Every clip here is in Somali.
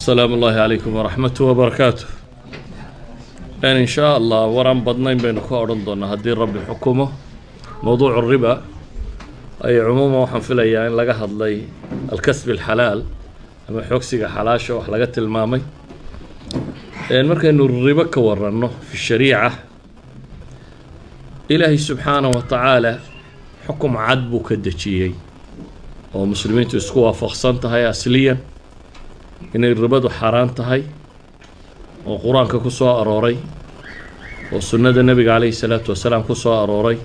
Asalaamu ullaahi calaykum waraxmatu wabarakaatu. In shaa Allah waraan badnayn baynu ka odhan doonaa haddii Rabbi xukumo mowduucu riba. Ay cumuuman waxaan filayaa in laga hadlay alkasbi alxalaal ama xoogsiga xalaasha wax laga tilmaamay. Markaynu ribo ka waranno fi shariica, Ilaahay subxaanahu wa tacaala xukum cad buu ka dejiyey oo muslimiintu isku waafaqsan tahay asliyan inay ribadu xaaraan tahay, oo Qur-aanka ku soo arooray oo sunnada Nebiga calayhi salaatu wasalaam ku soo arooray,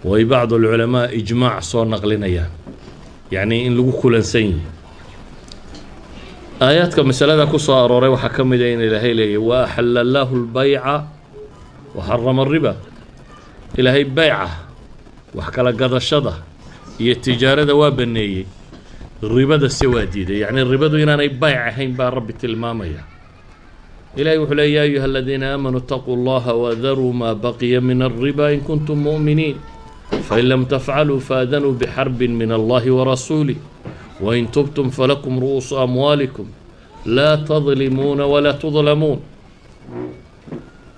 oo ay bacdu alculamaa ijmaac soo naqlinayaan, yacnii in lagu kulansan yihi. Aayaadka masalada ku soo arooray waxaa ka mid a in Ilaahay leeyahy: "Wa axalla allaahu albayca wa xarama ariba." Ilaahay bayca, wax kala gadashada iyo tijaarada, waa baneeyey, ribada se waa diiday. Yacni ribadu inaanay bayc ahayn baa Rabbi tilmaamaya. Ilahay wuxuu leey: "Ya ayuha aladiina aamanuu itaquu allaha wadaruu maa baqiya min alriba in kuntum mu'miniin, fain lam tafcaluu faadanuu bixarbin min allahi warasuulih, wain tubtum falakum ru'uusu amwaalikum laa tadlimuuna walaa tudlamuun."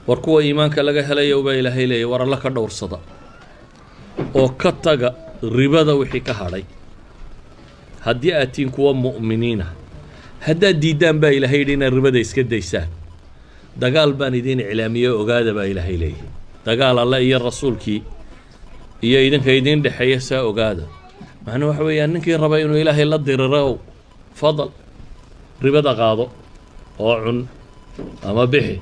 War kuwa iimaanka laga helayo baa Ilaahay leeyay, war Alla ka dhowrsada oo ka taga ribada wixii ka hadhay haddii aad tihiin kuwa mu'miniina. Haddaad diiddaan, baa Ilaahay yidhi, inaad ribada iska daysaan, dagaal baan idiin iclaamiyey, ogaada, baa Ilaahay leeyahy, dagaal Alle iyo rasuulkii iyo idinka idiin dhexeeya, saa ogaada. Macnuu waxa weeyaan, ninkii raba inuu Ilaahay la diriro, fadal ribada qaado oo cun ama bixi.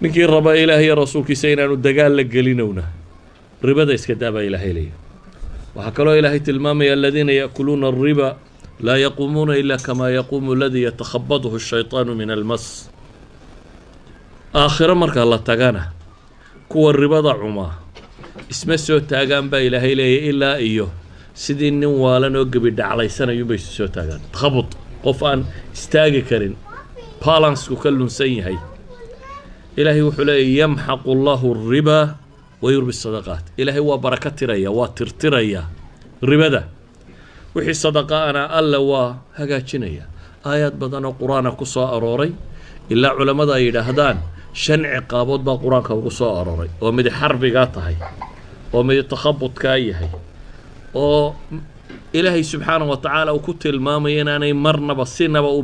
Ninkii raba Ilaahay iyo rasuulkiisa inaanu dagaal la gelinowna, ribada iska daa, baa Ilaahay leeyahy. Waxaa kaloo Ilaahay tilmaamaya: "Aladiina yaakuluuna alriba laa yaquumuuna ila kama yaquumu aladii yatakhabadhu ashaytaanu min almas." Aakhiro marka la tagana, kuwa ribada cumaa isma soo taagaan, baa Ilaahay leeyahy, ilaa iyo sidii nin waalan oo gebi dhaclaysanayuunbay isu soo taagaan, takhabud, qof aan istaagi karin, balansku ka lunsan yahay. Ilaahay wuxuu leeyahy: "Yamxaqu allahu alriba wa yurbi sadaqaat." Ilaahay waa barako tiraya, waa tirtiraya ribada, wixii sadaqa ana Alle waa hagaajinaya. Aayaad badan oo Qur-aana ku soo arooray, ilaa culammada ay yidhaahdaan shan ciqaabood baa Qur-aanka ugu soo arooray, oo midi xarbigaa tahay, oo midi takhabudkaa yahay, oo Ilaahay subxaanahu wa tacaala uu ku tilmaamayo inaanay marnaba sinaba u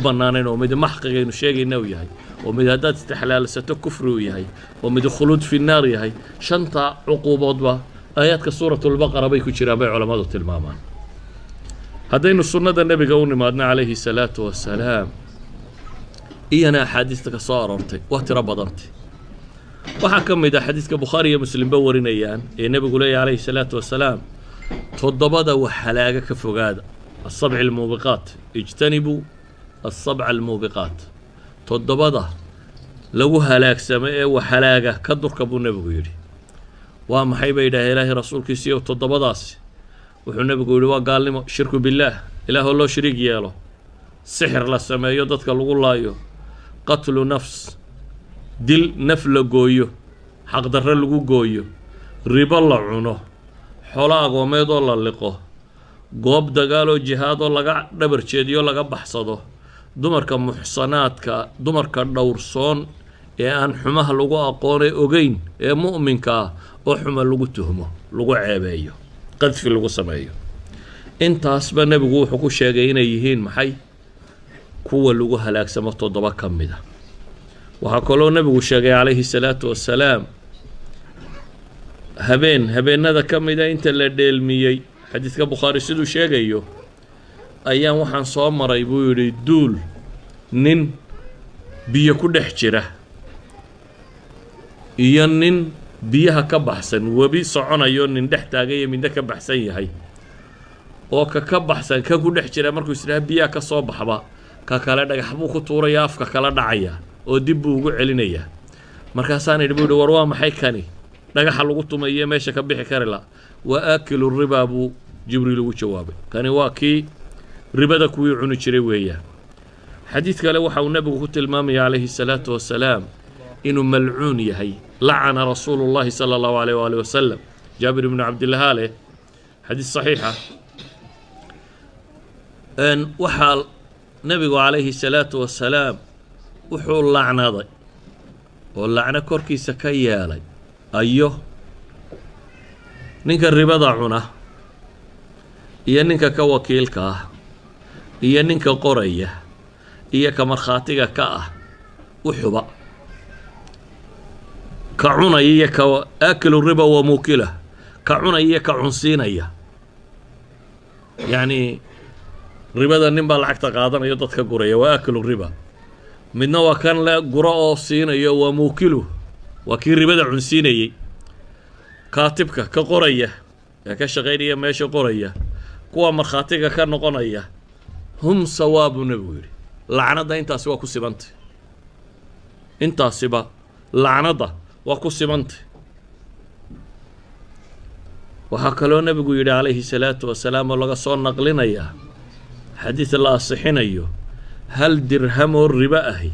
bannaanayn, oo midi maxqigaynu sheegayna uu yahay, oo mid haddaad istixlaalsato kufri uu yahay, oo midi khuluud fi naar yahay. Shanta cuquuboodba aayaadka Suuratulbaqara bay ku jiraan, bay culammadu tilmaamaan. Haddaynu sunnada Nebiga u nimaadno calayhi salaatu wasalaam, iyana axaadiista ka soo aroortay waa tiro badantay. Waxaa ka mid ah xadiiska Bukhaari iyo Muslimba warinayaan ee Nebigu leeyahy calayhi salaatu wasalaam: "Toddobada wax halaaga ka fogaada, asabci almuubiqaat, ijtanibuu asabca almuubiqaat." Toddobada lagu halaagsamo ee wax halaaga ka durka, buu Nebigu yidhi. Waa maxay, bay yidhaaheen, Ilaahay rasuulkiisiiyo, toddobadaasi? Wuxuu Nebigu yidhi: waa gaalnimo, shirku billaah, Ilaahoo loo shariig yeelo, sixir la sameeyo, dadka lagu laayo, qatlu nafs, dil naf la gooyo, xaqdarre lagu gooyo, ribo la cuno, xolo agoomeedoo la liqo, goob dagaaloo jihaadoo laga dhabar jeediyo, laga baxsado, dumarka muxsanaadka, dumarka dhowrsoon ee aan xumaha lagu aqoonay ogeyn ee mu'minka ah oo xuma lagu tuhmo, lagu ceebeeyo, qadfi lagu sameeyo. Intaasba Nebigu wuxuu ku sheegay inay yihiin maxay? Kuwa lagu halaagsamo toddoba ka mid a. Waxaa kaloo Nebigu sheegay calayhi salaatu wasalaam habeen habeenada ka mida inta la dheelmiyey, xadiidka Bukhaari siduu sheegayo, ayaan waxaan soo maray, buu yidhi, duul nin biyo ku dhex jira iyo nin biyaha ka baxsan, webi soconayo nin dhex taagay iyo midna ka baxsan yahay, oo ka baxsan ka ku dhex jira markuu isdhaha biyaha ka soo baxba, ka kale dhagax buu ku tuuraya, afka kala dhacaya oo dib buu ugu celinayaa. Markaasaan idhi, buu yidhi, "War waa maxay kani dhagaxa lagu tumaye meesha ka bixi kari la?" "Waa aakilu ribaa," buu Jibriil ugu jawaabay. "Kani waa kii ribada kuwii cuni jiray weeyaan." Xadiid kale waxa uu Nebigu ku tilmaamaya calayhi salaatu wasalaam inuu malcuun yahay: "Lacana rasuulu llahi sala allahu alayh waali wasalam." Jaabir ibnu Cabdillaha leh, xadiis saxiixa. Waxaa Nebigu calayhi salaatu wasalaam wuxuu lacnaday oo lacno korkiisa ka yeelay ayo ninka ribada cuna iyo ninka ka wakiilka ah iyo ninka qoraya iyo ka markhaatiga ka ah. Wuxuba ka cunaya iyo ka aakilu riba wa muukila, ka cunaya iyo ka cunsiinaya. Yacni, ribada nin baa lacagta qaadanayo, dadka guraya, waa aakilu riba. Midna waa kan le guro oo siinayo, waa muukilu, waa kii ribada cunsiinayey. Kaatibka ka qoraya ee ka shaqaynaya meesha qoraya, kuwa markhaatiga ka noqonaya, hum sawaa, buu nebigu yidhi. Lacnadda intaasi waa ku sibantay, intaasiba lacnadda waa ku sibantay. Waxaa kaloo nebigu yidhi calayhi salaatu wasalaam, oo laga soo naqlinayaa xadiid la asixinayo, hal dirham oo ribo ahi,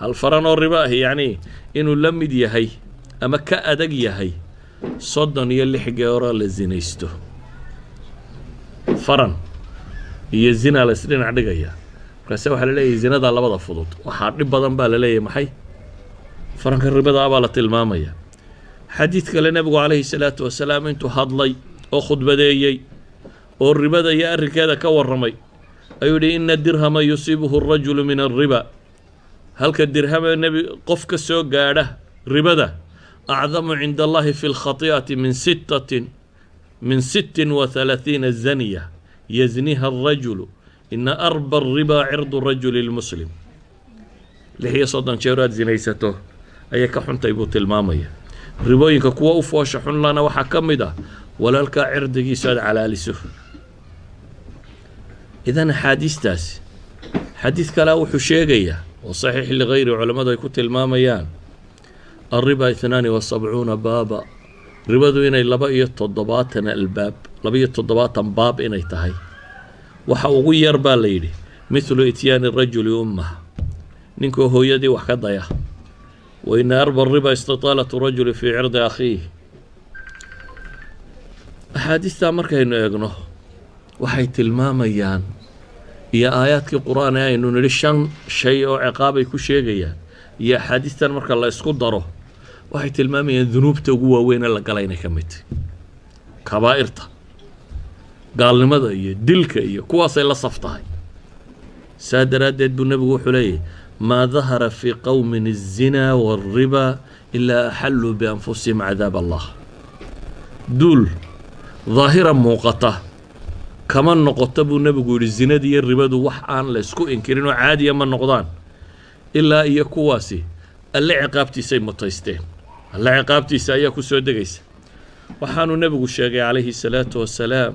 hal faran oo ribo ahi, yacni inuu la mid yahay ama ka adag yahay 36 geeroo la zinaysto. Faran iyo zina la isdhinac dhigaya. Markaase waxaa la leeyahay zinadaa labada fudud, waxaa dhib badan baa la leeyahay maxay? Faranka ribadaa baa la tilmaamaya. Xadiid kale, nebigu calayhi salaatu wasalaam intuu hadlay oo khudbadeeyey oo ribada iyo arrinkeeda ka warramay ayuu yihi: "Ina dirhama yusiibuhu arajulu min alriba", halka dirhame nebi qof ka soo gaadha ribada, "acdamu cinda Allahi fi lkhati'ati min 36 zaniya yazniha alrajulu. Ina arba alriba cirdu rajuli lmuslim." 36 jeer aad zinaysato ayay ka xuntay, buu tilmaamaya. Ribooyinka kuwa u foosha xun lana waxaa ka mid ah walaalkaa cirdigiisu aad calaaliso. Idan axaadiistaasi, xadiid kalea wuxuu sheegayaa oo saxiix ligayri culammadu ay ku tilmaamayaan: alriba 72 baaba, ribadu inay 72 albaab, 72 baab inay tahay. Waxa ugu yar baa la yidhi mithlu ityaani rajuli ummah, ninkoo hooyadii wax ka daya. Wa ina arba riba istitaalatu rajuli fii cirdi akhiih. Axaadiistaa markaynu eegno, waxay tilmaamayaan, iyo aayaadkii Qur-aan ee aynu nidhi shan shay oo ciqaabay ku sheegayaan, iyo axaadiistan marka la isku daro, waxay tilmaamayaan dunuubta ugu waaweyn ee la gala inay ka mid tahy kabaa'irta, gaalnimada iyo dilka iyo kuwaasay la saf tahay. Saa daraaddeed buu nebigu wuxuu leeyahy: "Maa dahara fii qowmin الzinaa wاlriba ilaa axalluu bianfusihim cadaab Allah." Duul daahira muuqata kama noqoto, buu nebigu yidhi, zinada iyo ribadu wax aan la isku inkirin oo caadiya ma noqdaan, ilaa iyo kuwaasi Alle ciqaabtiisay mutaysteen, Alle ciqaabtiisa ayaa ku soo degaysa. Waxaanuu nebigu sheegay calayhi salaatu wasalaam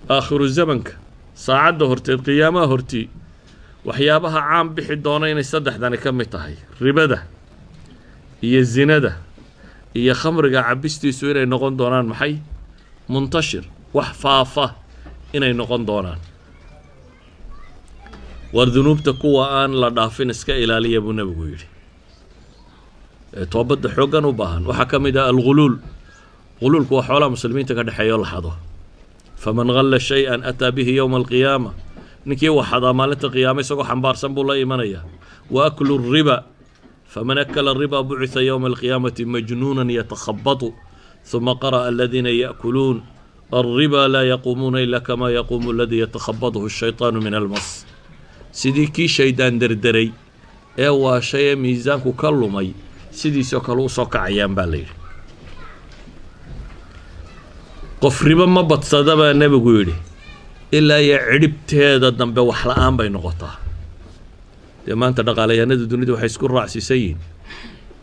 aakhiru zamanka, saacadda horteed, qiyaamaha hortii, waxyaabaha caan bixi doona inay saddexdani ka mid tahay: ribada iyo zinada iyo khamriga cabistiisu inay noqon doonaan maxay? Muntashir, wax faafa inay noqon doonaan. War dunuubta kuwa aan la dhaafin iska ilaaliya, buu nebigu yidhi, ee toobadda xooggan u baahan waxaa ka mid ah alguluul. Guluulku waa xoolaha muslimiinta ka dhexeeya oo la xado. "Faman galla shay-an ataa bihi yowma alqiyaama", ninkii wax xadaa maalinta qiyaama isagoo xambaarsan buu la imanayaa. Wa aklu riba, "Faman akala riba bucitha yowma alqiyaamati majnuunan yatakhabatu". Huma qara'a: "Aladiina yaأkuluun alriba laa yaquumuuna ila kama yaquumu aladii yatakhabatuhu الshayطaanu min almas", sidii kii shaydaan derderay ee waashay ee miisaanku ka lumay sidiisoo kale usoo kacayaan, baa la yidhi. Qof ribo ma badsada, baa nebigu yidhi, ilaa iyo cidhibteeda dambe wax la-aan bay noqotaa. Dee maanta dhaqaalayahanada dunida waxay isku raacsiisan yihiin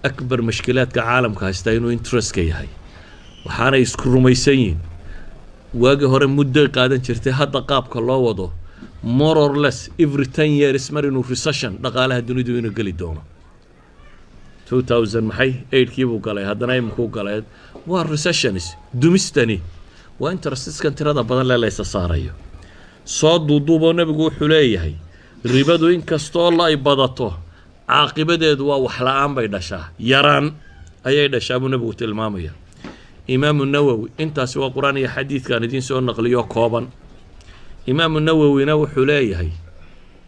akbar mashkilaadka caalamka haystaa inuu interestka yahay. Waxaanay isku rumaysan yihiin, waagii hore muddoy qaadan jirtay, hadda qaabka loo wado, more or less every 10 years mar inuu recession dhaqaalaha dunidu inuu geli doono. 2000 maxay eightkii buu galay, haddana iminkuu galay, waa recessions. Dumistani waa interestskan tirada badan le laysa saarayo. Soo duuduuboo, nebigu wuxuu leeyahay ribadu inkastoo la ay badato, caaqibadeedu waa wax la-aan bay dhashaa, yaraan ayay dhashaa, buu nebigu tilmaamaya. Imaamu Nawowi, intaasi waa Qur-aan iyo xadiidkaan idiin soo naqliyo kooban. Imaamu Nawowina wuxuu leeyahay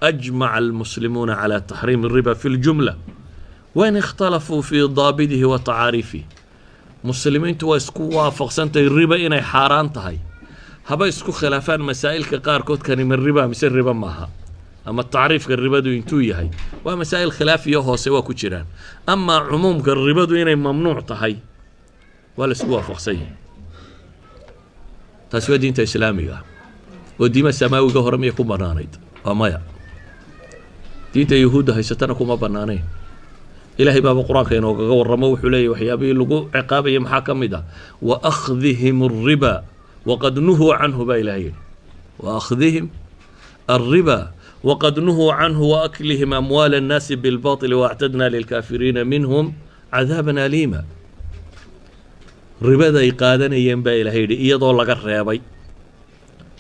أجمع المسلمون على تحريم الربا في الجملة وإن اختلفوا في ضابطه وتعاريفه. Muslimiintu waa isku waafaqsantahay riba inay xaaraan tahay, haba isku khilaafaan masaa'ilka qaarkood, kani ma riba mise riba maaha, ama tacriifka ribadu intuu yahay, waa masaa'il khilaafiyo hoose waa ku jiraan. Amaa cumuumka ribadu inay mamnuuc tahay waa la isku waafaqsan yahay. Taasi waa diinta islaamiga ah. Oo diima samaawiga hore miyay ku bannaanayd? Waa maya. Diinta Yuhuudda haysatana kuma bannaanayn. Ilaahay baaba Qur-aanka inoogaga warramo. Wuxuu leeyahy, waxyaabihii lagu ciqaabayay maxaa ka mid ah? وأخذهم الربا وقد نهوا عنه baa Ilahay yidhi. وأخذهم الربا وقد نهوا عنه وأكلهم أموال الناس بالباطل وأعتدنا للكافرين منهم عذابا أليما. Ribada ay qaadanayeen baa Ilahay yidhi, iyadoo laga reebay.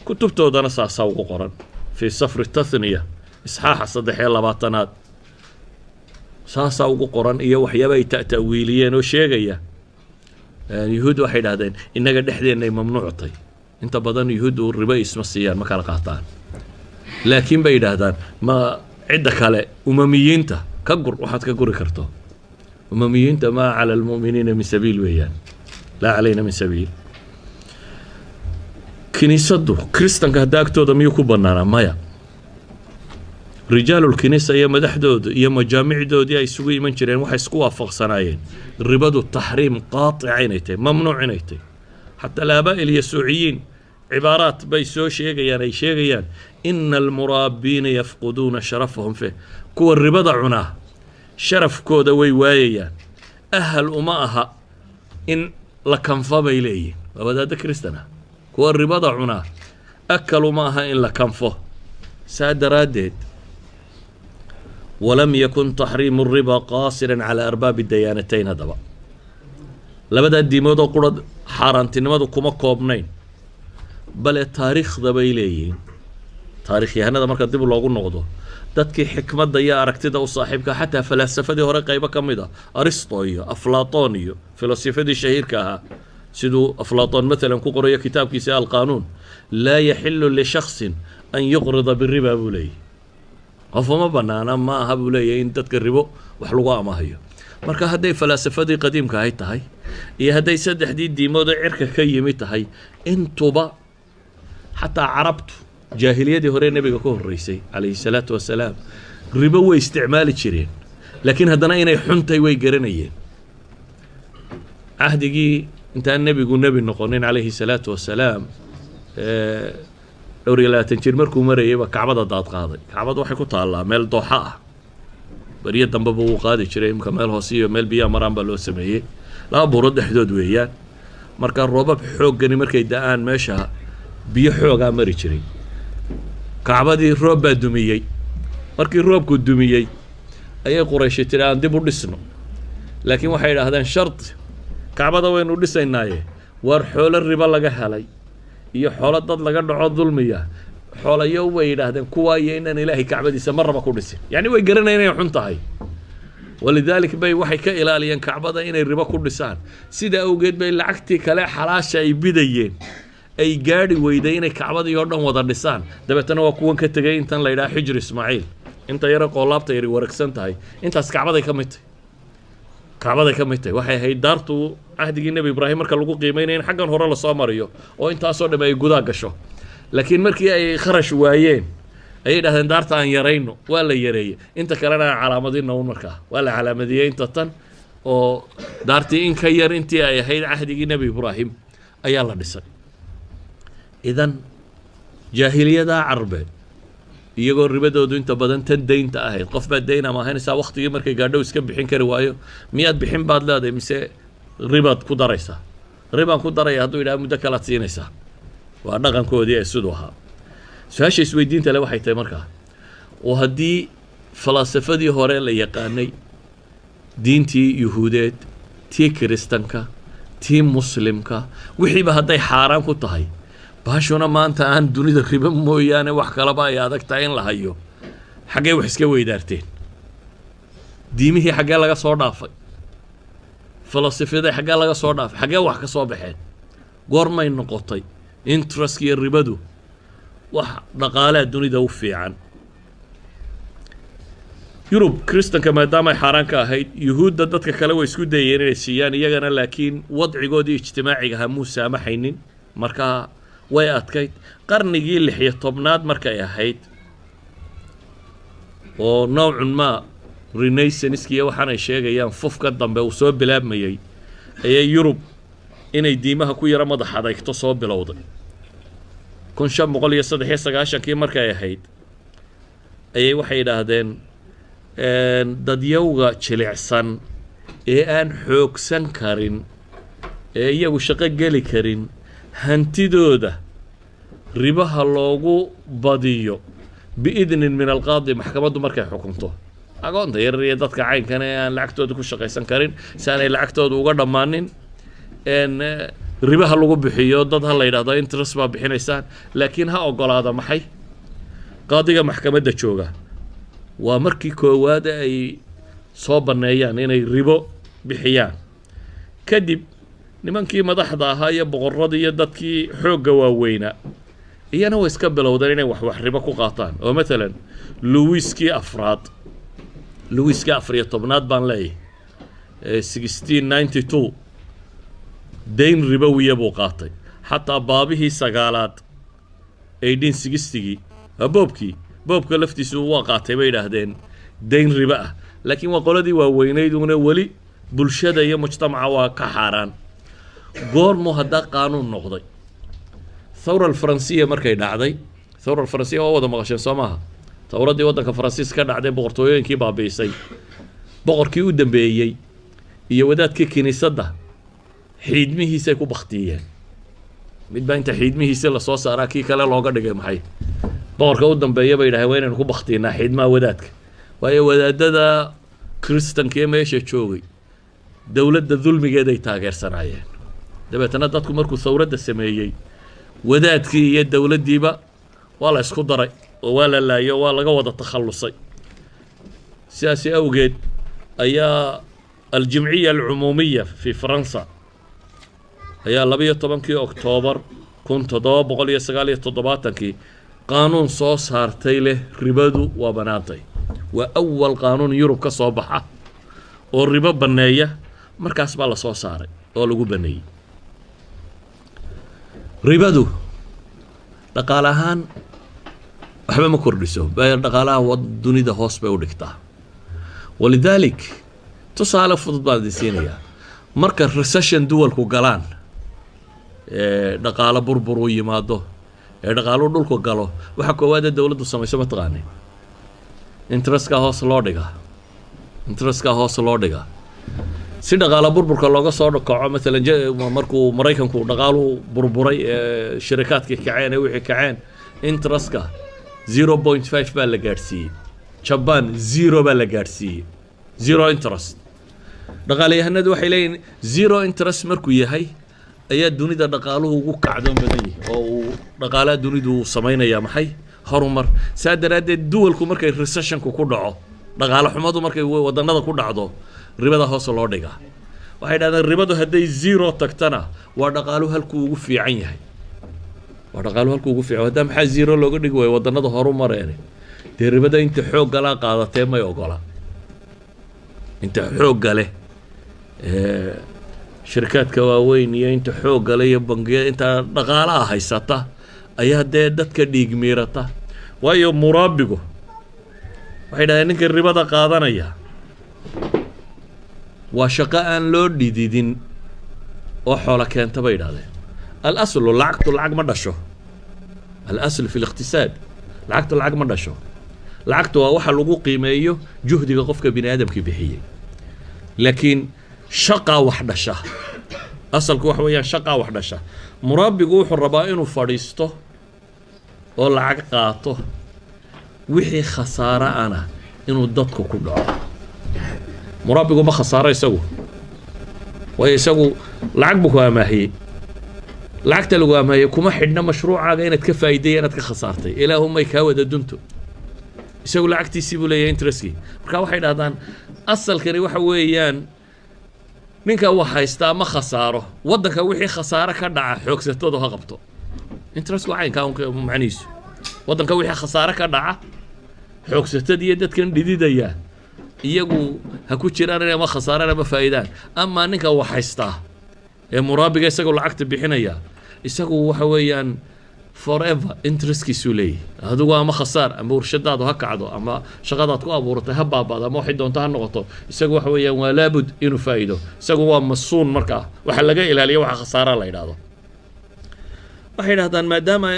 Kutubtoodana saasaa ugu qoran, في سفر التثنية, isxaaxa 23aad saasaa ugu qoran, iyo waxyaaba ay ta'wiiliyeen oo sheegaya. Yuhuud waxay idhahdeen innaga dhexdeenna ay mamnuuc tahay. Inta badan Yuhuuddu ribo isma siiyaan, ma kala qaataan, laakiin bay yidhaahdaan, ma cidda kale, umamiyiinta ka gur waxaad ka guri karto. Umamiyiinta ما على المؤمنين من سبيل weeyaan, لا علينا من سبيل. Kiniisaddu, Kristanka hadda agtooda miyuu ku bannaanaa? Maya. رجال الكنيسة iyo madaxdooda iyo majaamicdoodii ay isugu iman jireen waxay isku waafaqsanaayeen ribadu taxriim qaatica inay tahay, mamnuuc inay tahay. حتى الآباء اليسوعيين cibaaraat bay soo sheegayaan, ay sheegayaan إن المرابين يفقدون شرفهم فيه. Kuwa ribada cunaa sharafkooda way waayayaan, ahal uma aha in la kanfa, bay leeyihin. Waa wadaaddo Kristan ah. Kuwa ribada cunaa akal uma aha in la kanfo. Saa daraaddeed, ولم يكن تحريم الربا قاصرا على أرباب الديانتين. Haddaba labadaa diimood oo qura xaaraantinimadu kuma koobnayn, bale taariikhda bay leeyihiin taarikhyahanada marka dib loogu noqdo, dadkii xikmadda iyo aragtida u saaxiibka, xataa falaasafadii hore qaybo ka mid a, Aristo iyo Aflaton iyo filosofadii shahiirka ahaa, siduu Aflaton matalan ku qorayo kitaabkiisa القانون, لا يحل لشخص أن يقرض بالربا buu leeyahy. Qof uma banaana, ma aha buu leeyahay, in dadka ribo wax lagu amahayo. Marka hadday falaasafadii qadiimka ahay tahay iyo hadday saddexdii diimood oo cirka ka yimi tahay intuba, xataa Carabtu jaahiliyadii hore nebiga ka horreysay عليه الصلاة والسلام ribo way isticmaali jireen, laakiin haddana inay xuntay way garanayeen. Cahdigii intaan nebigu nebi noqonin عليه الصلاة والسلام, 22 jir markuu marayay baa Kacbada daad qaaday. Kacbada waxay ku taallaa meel dooxa ah. Beryo dambeba wuu qaadi jiray, imka meel hoose iyo meel biyaha maraan baa loo sameeyey. Laba buuro dhexdood weeyaan. Marka roobab xooggani markay da-aan, meesha biyo xoogaa mari jiray. Kacbadii roob baa dumiyey. Markii roobku dumiyey ayay Qurayshi tiri, "Aan dib u dhisno." Laakiin waxay idhaahdeen shardi, Kacbada waynu dhisaynaaye, waar xoolo ribo laga helay iyo xoolo dad laga dhaco dulmiya, xoolayo way yidhaahdeen kuwaa iyo inaan Ilaahay Kacbadiisa marnaba ku dhisin. Yacni way garanayan inay xun tahay. ولذلك bay waxay ka ilaaliyeen Kacbada inay ribo ku dhisaan. Sida awgeed bay lacagtii kale xalaasha ay bidayeen ay gaadhi weyday inay Kacbadii oo dhan wada dhisaan. Dabeetana waa kuwan ka tegay intan la yidhaha Xijr Ismaaciil, inta yaro qoolaabta yari wareegsan tahay. Intaas Kacbaday ka mid tahay, Kacbaday ka mid tahay. Waxay ahayd daartu cahdigii Nebi Ibraahim marka lagu qiimeynaya in xaggan hore lasoo mariyo oo intaasoo dham ay gudaa gasho. Laakiin markii ay kharash waayeen ayay dhahdeen, "Daarta aan yarayno." Waa la yareeyey, inta kalena aan calaamadina un. Markaa waa la calaamadiyey inta tan oo daartii in ka yar intii ay ahayd cahdigii Nebi Ibraahim ayaa la dhisay. Idan jaahiliyada Carbeed, iyagoo ribadoodu inta badan tan daynta ahayd, qof baad dayn amaahanaysaa, waktigii markay gaadhow iska bixin kari waayo, miyaad bixin baad leedahay mise ribaad ku daraysaa? "Ribaan ku daraya," hadduu yidhaha, muddo kalaad siinaysaa. Waa dhaqankoodii ay siduu ahaa. Su-aasha isweydiinta le waxay tahay markaa, oo haddii falaasafadii hore la yaqaanay, diintii Yuhuudeed, tii Kiristanka, tii Muslimka, wixiiba hadday xaaraan ku tahay, baashuna maanta aan dunida ribo mooyaane wax kalaba ay adag tahay in la hayo, xaggee wax iska weydaarteen? Diimihii xaggee laga soo dhaafay? Filosofiyada xaggee laga soo dhaafay? Xaggee wax ka soo baxeen? Goormay noqotay interest iyo ribadu wax dhaqaalaha dunida u fiican? Yurub Kristanka maadaama ay xaaraan ka ahayd, Yuhuudda dadka kale way isku dayeen inay siiyaan iyagana, laakiin wadcigoodii ijtimaaciga ahaa muu saamaxaynin. Marka way adkayd. Qarnigii 16aad markay ahayd oo nowcun maa Renaissance iyo waxaan ay sheegayaan fufka dambe uu soo bilaabmayey, ayay Yurub inay diimaha ku yaro madax adeygto soo bilowday. 1593kii markay ahayd ayay waxay yidhaahdeen dadyowga jilicsan ee aan xoogsan karin ee iyagu shaqo geli karin, hantidooda ribaha loogu badiyo biidnin min alqaadi, maxkamaddu markay xukunto. Agoonta yarar iyo dadka caynkan ee aan lacagtooda ku shaqaysan karin, si aanay lacagtooda uga dhammaanin, ribaha lagu bixiyo. Dad ha la yidhahdo interest baa bixinaysaan, laakiin ha ogolaada maxay? Qaadiga maxkamadda jooga. Waa markii koowaad ay soo banneeyaan inay ribo bixiyaan. Kadib nimankii madaxda ahaa iyo boqorradii iyo dadkii xoogga waaweynaa iyana way iska bilowdeen inay wax ribo ku qaataan. Oo matalan Luwiskii afraad, Luwiskii 14aad baan leeyahay, 1692 dayn ribowiya buu qaatay. Xataa baabihii sagaalaad, 1860gii, boobkii, boobka laftiisu waa qaatay, bay yidhaahdeen, dayn ribo ah. Laakiin waa qoladii waaweynayd una, weli bulshada iyo mujtamaca waa ka xaaraan. Goormuu haddaa qaanuun noqday? Thawra Alfaransiya markay dhacday. Thawra Alfaransiya waa wada maqasheen, soo maaha? Thawraddii waddanka Faransiis ka dhacday, boqortooyooyinkii baabi'isay, boqorkii u dambeeyey iyo wadaadkii kiniisadda xiidmihiisay ku baktiyeen. Mid baa inta xiidmihiisi lasoo saaraa kii kale looga dhigay maxay? Boqorka u dambeeya bay yidhahdeen waa inaynu ku baktiinaa xiidmaha wadaadka, waayo wadaadada Kristanka ee meesha joogay dowladda dulmigeeday taageersanaayeen. Dabeetana dadku markuu thawradda sameeyey, wadaadkii iyo dowladdiiba waa la isku daray oo waa la laayay oo waa laga wada takhallusay. Sidaasi awgeed ayaa Aljimciya Alcumuumiya fi Faransa ayaa 12kii Oktoobar 1779kii qaanuun soo saartay leh ribadu waa bannaantay. Waa awal qaanuun Yurub ka soo baxa oo ribo banneeya. Markaas baa la soo saaray oo lagu baneeyey. Ribadu dhaqaale ahaan waxba ma kordhiso, dhaqaalaha dunida hoos bay u dhigtaa. Walidaalik tusaale fudud baan idin siinayaa. Marka recession duwalku galaan, ee dhaqaalo burbur u yimaado, ee dhaqaaluhu dhulku galo, waxa koowaad ee dowladdu samayso ma taqaanay? Interestka hoos loo dhigaa, interestka hoos loo dhigaa si dhaqaalo burburka looga soo kaco. Maalan markuu Maraykanku dhaqaaluhu burburay ee shirikaadkii kaceen ee wixii kaceen, interestka 0.5 baa la gaadhsiiyey. Jaban zero baa la gaadhsiiyey, zero interest. Dhaqaalayahanadu waxay leeyihin zero interest markuu yahay ayaa dunida dhaqaaluhu ugu kacdoon badan yahay oo uu dhaqaalaha dunidu uu samaynayaa maxay? Horumar. Saa daraaddeed duwalku markay recessionku ku dhaco, dhaqaale xumadu markay wadannada ku dhacdo, ribada hoos loo dhigaa. Waxay dhahdeen ribadu hadday zero tagtana waa dhaqaaluhu halkuu ugu fiican yahay, waa dhaqaaluhu halkuu ugu fiican. Haddaa maxaa zero looga dhigi waayo wadannada horu mareen? Dee ribada inta xooggalaa qaadatee may ogola. Inta xoogga leh, shirkaadka waaweyn iyo inta xoogga leh iyo bangiyada, inta dhaqaalaha haysata ayaa dee dadka dhiig miirata. Waayo muraabigu, waxay dhahdeen, ninka ribada qaadanaya waa shaqo aan loo dhididin oo xoolo keenta, bay idhahdeen. Alaslu lacagtu lacag ma dhasho. Alaslu fi liqtisaad lacagtu lacag ma dhasho. Lacagtu waa waxa lagu qiimeeyo juhdiga qofka bini aadamkii bixiyey, laakiin shaqaa wax dhasha. Asalku waxa weeyaan shaqaa wax dhasha. Muraabigu wuxuu rabaa inuu fadhiisto oo lacag qaato, wixii khasaare ana inuu dadku ku dhaco. Muraabigu ma khasaaro isagu, waayo isagu lacag buu ku amaahiyey. Lacagta lagu amaahiyey kuma xidhna mashruucaaga inaad ka faa'iiday, inaad ka khasaartay, ilaahumay kaa wada dunto. Isagu lacagtiisii buu leeyahay, interestkii. Marka waxay dhahdaan asalkani waxa weeyaan ninka wax haystaa ma khasaaro. Waddanka wixii khasaare ka dhaca xoogsatadu ha qabto. Interestku caynkaa un macnihiisu, waddanka wixii khasaare ka dhaca xoogsatada iyo dadkan dhididaya. Iyagu ha ku jiraan inay ama khasaaraan ama faa'iidaan. Amaa ninka wax haystaa ee muraabiga, isagoo lacagta bixinaya, isagu waxa weeyaan forever interestkiisuu leeyahy. Adigu ama khasaar, ama warshadaadu ha kacdo, ama shaqadaad ku abuuratay ha baaba'do, ama waxay doonto ha noqoto, isagu waxa weeyaan waa laabud inuu faa'iido. Isagu waa masuun. Markaa waxa laga ilaaliya waxa khasaara la yidhaahdo. Waxay yidhahdaan, maadaama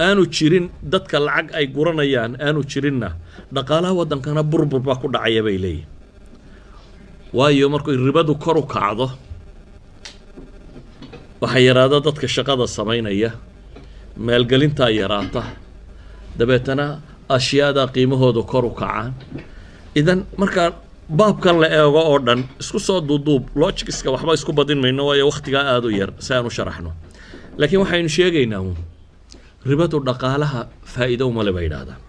aanu jirin dadka lacag ay guranayaan aanu jirinna, dhaqaalaha waddankana burbur baa ku dhacaya, bay leeyihin. Waayo, markuu ribadu kor u kacdo, waxaa yaraada dadka shaqada samaynaya, maalgelintaa yaraata, dabeetana ashyaada qiimahooda kor u kacaan. Idan markaa baabkan la eego oo dhan, isku soo duuduub, logicska waxba isku badin mayno, waayo wakhtigaa aada u yar si aan u sharaxno. Laakiin waxaynu sheegaynaa uun ribadu dhaqaalaha faa'iido umale, bay yidhaahdaan.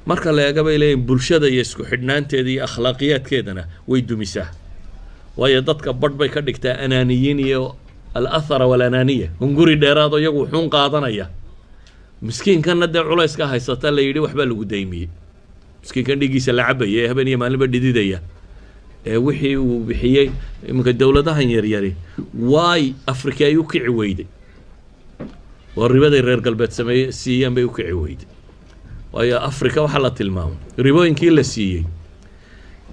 Marka la eega, bay leeyihin, bulshada iyo isku xidhnaanteeda iyo akhlaaqiyaadkeedana way dumisaa, waayo dadka badh bay ka dhigtaa anaaniyiin iyo الآثرة والأنانية, hunguri dheeraado, iyagu wuxuun qaadanaya. Miskiinkanna dee culayska haysata la yidhi waxbaa lagu daymiyey, miskiinkan dhiiggiisa la cabaya ee habeen iyo maalinba dhididaya ee wixii uu bixiyey. Iminka dowladahan yaryari waay Afrika ay u kici weyday? Waa ribaday reer galbeed sameeye siiyeen bay u kici weyday. Waayo, Afrika waxaa la tilmaamay ribooyinkii la siiyey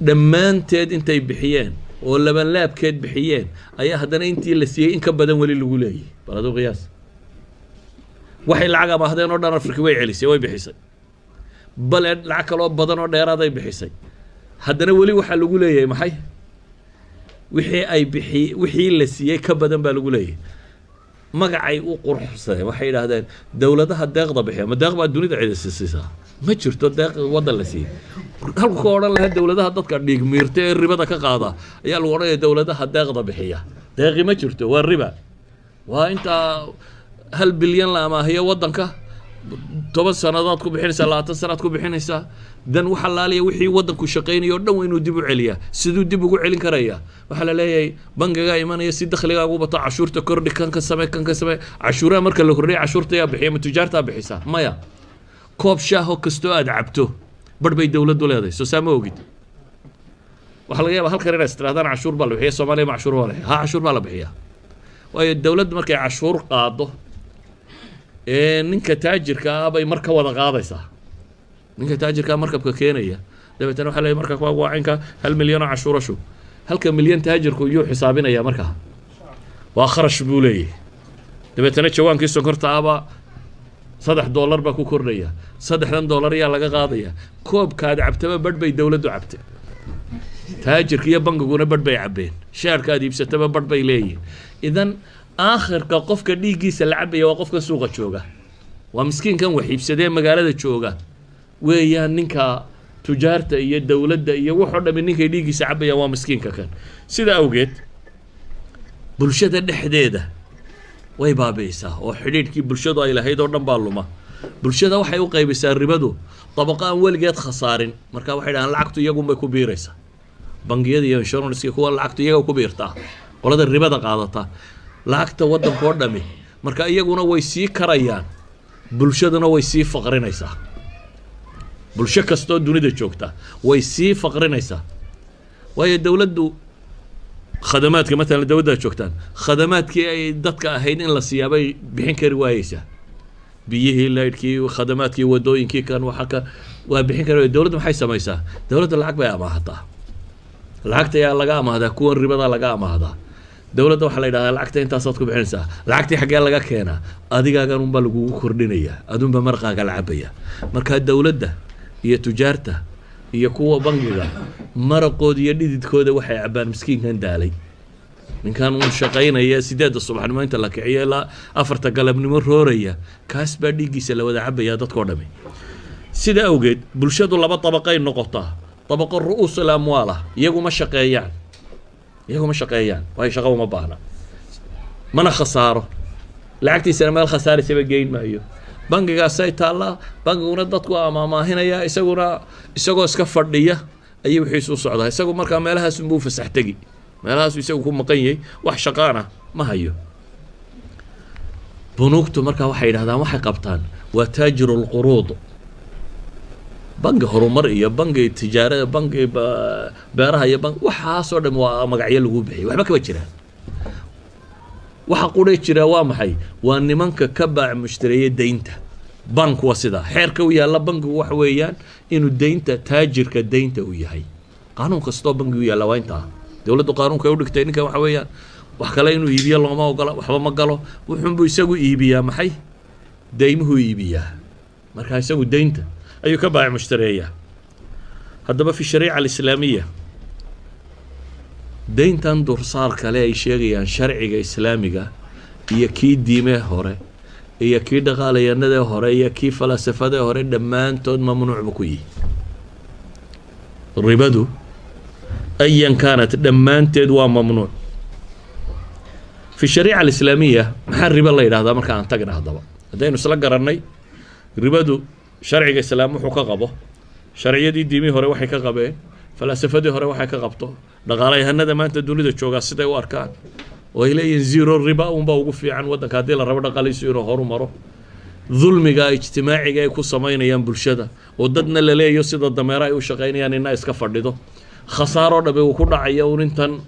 dhammaanteed intay bixiyeen oo labanlaabkeed bixiyeen, ayaa haddana intii la siiyey in ka badan weli lagu leeyahy. Bal aduu qiyaas, waxay lacag amaahdeen oo dhan Afrika way celisay, way bixisay, bale lacag kaloo badan oo dheeraaday bixisay, haddana weli waxaa lagu leeyahay maxay? Wixii ay bixi, wixii la siiyey ka badan baa lagu leeyahay. Magacay u quruxsadeen, waxay yidhaahdeen dowladaha deeqda bixiya. Ma deeq baa dunida cidi siisaa? Ma jirto deeq waddan la siiyey. Halku ka odhan lahaa dowladaha dadka dhiig miirta ee ribada ka qaada, ayaa lagu odhanaya dowladaha deeqda bixiya. Deeqi ma jirto, waa riba. Waa intaa 1 bilyan la amaahiyo waddanka, 10 sannadood ku bixinaysaa, 20 sanaad ku bixinaysaa. Dan wax allaaliya wixii waddanku shaqaynayo o dhan waa inuu dib u celiyaa. Siduu dib ugu celin karayaa? Waxaa la leeyahay bangigaa imanaya, si dakhligaagu bato cashuurta kordhi, kan ka samee, kan ka samee. Cashuuraha marka la kordhiya, cashuurta yaa bixiya? Ma tujaartaa bixisaa? Maya. Koob shaaho kastoo aad cabto barh bay dowladdu leedahay, soo saa ma ogid? Waxaa laga yaabaa halkan inaad istirahdaan cashuur baa la bixiya. Soomaaliya ma cashuur baa la bixiya? Ha, cashuur baa la bixiyaa. Waayo, dowladdu markay cashuur qaado ee ninka taajirka ah bay mar ka wada qaadaysaa. Ninka taajirkaa markabka keenaya, dabeetana waxaa leeyahy markabka waa cinka, 1 milyan oo cashuuro shub. Halka milyan taajirku yuu xisaabinaya? Markaa waa kharash buu leeyahy. Dabeetana jawaankii sonkorta ahbaa $3 baa ku kordhaya. 3-dan dollar yaa laga qaadaya? Koobkaad cabtaba badh bay dowladdu cabtay, taajirka iyo bangiguna badh bay cabbeen, shaarkaad iibsataba badh bay leeyihin. Idan aakhirka qofka dhiiggiisa la cabaya waa qofkan suuqa jooga, waa miskiinkan wax iibsadee magaalada jooga weeyaan. Ninka tujaarta iyo dowladda iyo waxoo dhami ninkay dhiiggiisa cabayaan waa miskiinka kan. Sida awgeed bulshada dhexdeeda way baabi'isaa, oo xidhiidhkii bulshadu ay lahayd oo dhan baa luma. Bulshada waxay u qaybisaa ribadu dabaqo aan weligeed khasaarin. Marka waxay dhahaan lacagtu iyagunbay ku biiraysaa, bangiyada iyo insuranceka kuwa lacagtu iyaga ku biirtaa, qolada ribada qaadata lacagta waddanka oo dhami. Marka iyaguna way sii karayaan, bulshaduna way sii faqrinaysaa. Bulsho kastoo dunida joogta way sii faqrinaysaa. Waayo, dowladdu khadamaadka, matalan dowladdaad joogtaan, khadamaadkii ay dadka ahayd in la siyaabay bixin kari waayeysaa. Biyihii, laydhkii, khadamaadkii, wadooyinkii, kan waxa ka waa bixin kari. Dowladdu maxay samaysaa? Dowladda lacag bay amaahataa. Lacagta ayaa laga amaahdaa? Kuwan ribada laga amaahdaa. Dowladda waxaa la yidhahdaa lacagta intaasaad ku bixinaysaa. Lacagtii xaggee laga keenaa? Adigaagan unbaa lagugu kordhinayaa, adunbaa marqaaga la cabaya. Marka dowladda iyo tujaarta iyo kuwa bangiga maraqooda iyo dhididkooda waxay cabbaan miskiinkan daalay, ninkan uun shaqaynaya, 8-da subaxnimo inta la kiciyo ilaa 4-ta galabnimo rooraya. Kaas baa dhiiggiisa la wada cabaya dadkoo dhami. Sida awgeed bulshadu laba dabaqay noqotaa: dabaqo رؤوس الأموال ah, iyagu ma shaqeeyaan, iyagu ma shaqeeyaan, waayo shaqo uma baahna, mana khasaaro, lacagtiisana meel khasaaraysaba geyn maayo, bangigaasay taallaa. Bangiguna dadku amaamaahinaya, isaguna isagoo iska fadhiya ayay wixiisu u socdaa. Isagu markaa meelahaas unbuu fasax tegi, meelahaasu isagu ku maqan yahay, wax shaqaana ma hayo. Bunuugtu markaa waxay yidhahdaan waxay qabtaan waa تاجر القروض. Bangi horumar iyo bangi tijaarada, bangi beeraha iyo bangi, waxaasoo dhan waa magacyo lagu bixiyay, waxba kama jiraan. Waxa qudhay jiraa waa maxay? Waa nimanka ka baac mushtareeya deynta. Bank waa sidaa xeerka u yaalla. Bankigu waxa weeyaan inuu deynta, taajirka deynta uu yahay. Qaanuun kastoo bangi u yaalla waa intaa. Dowladdu qaanuunka ay u dhigtay ninkan waxa weeyaan wax kale inuu iibiyo looma ogola, waxba ma galo, wuxuunbuu isagu iibiyaa. Maxay? Deymuhuu iibiyaa. Marka isagu deynta ayuu ka baac mushtareeyaa. Haddaba في الشريعة الإسلامية deyntan dursaar kale ay sheegayaan, sharciga islaamiga iyo kii diimee hore iyo kii dhaqaalayanadee hore iyo kii falasafadee hore, dhammaantood mamnuuc bu ku yihi. Ribadu أيا كانت dhammaanteed waa mamnuuc في الشريعة الإسلامية. Maxaa ribo la yidhahdaa? Marka aan tagna haddaba, haddaynu isla garannay ribadu sharciga islaam wuxuu ka qabo, sharciyadii diimihii hore waxay ka qabeen, falaasafadii hore waxay ka qabto, dhaqaalayahanada maanta dunida joogaa siday u arkaan oo ay leeyihin zero riba unbaa ugu fiican waddanka haddii la rabo dhaqaalihiisu inuu horu maro, dulmiga ijtimaaciga ay ku samaynayaan bulshada oo dadna la leeyo sida dameero ay u shaqaynayaan, ina iska fadhido, khasaaroo dhamme uu ku dhacaya un intan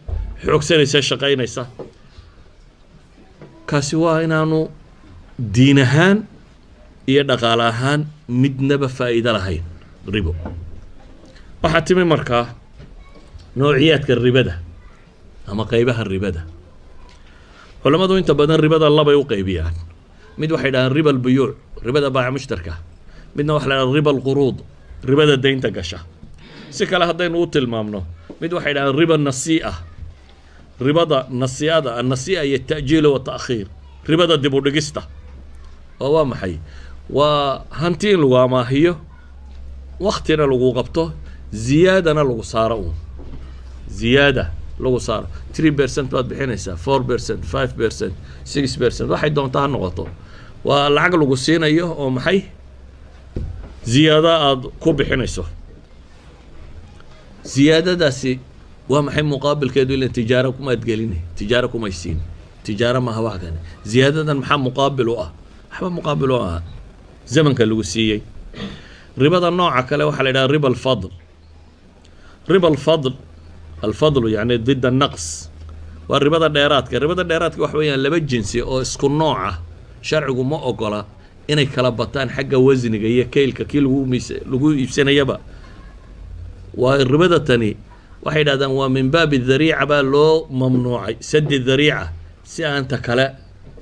xoogsanaysa shaqaynaysa, kaasi waa inaanu diin ahaan iyo dhaqaale ahaan midnaba faa'iido lahayn ribo. Waxaa timi markaa noociyaadka ribada ama qeybaha ribada. Culammadu inta badan ribada labay u qaybiyaan. Mid waxay dhahaan ربا البيوع, ribada baaca mushtarka. Midna waxa la dhaha ربا القروض, ribada deynta gasha. Si kale haddaynu u tilmaamno, mid waxay dhahaan ربا النسيئة, ribada nasii'ada. النسيئة iyo التأجيل والتأخير, ribada dib u dhigista. Oo waa maxay? Waa hanti in lagu amaahiyo, waktina lagu qabto, ziyaadana lagu saaro, uun ziyaada lagu saaro. 3% baad bixinaysaa, 4%, 5%, 6%, waxay doonta ha noqoto. Waa lacag lagu siinayo oo maxay, ziyaado aada ku bixinayso. Ziyaadadaasi waa maxay muqaabilkeedu? Ilan tijaaro kumaad gelini, tijaaro kumay siin, tijaaro maaha wax kane. Ziyaadadan maxaa muqaabil u ah? Waxba muqaabil u ah zamanka lagu siiyey. Ribada nooca kale waxaa la yidhaha ربا الفضل. ربا الفضل, الفضل يعني ضد النقص, waa ribada dheeraadka. Ribada dheeraadka waxa weeyaan laba jinsi oo isku nooc ah sharcigu ma ogola inay kala bataan xagga wasniga iyo kaylka kii lagu miis lagu iibsanayaba. Waa ribada tani, waxay yidhahdaan waa من باب الذريعة baa loo mamnuucay, سد الذريعة, si aan ta kale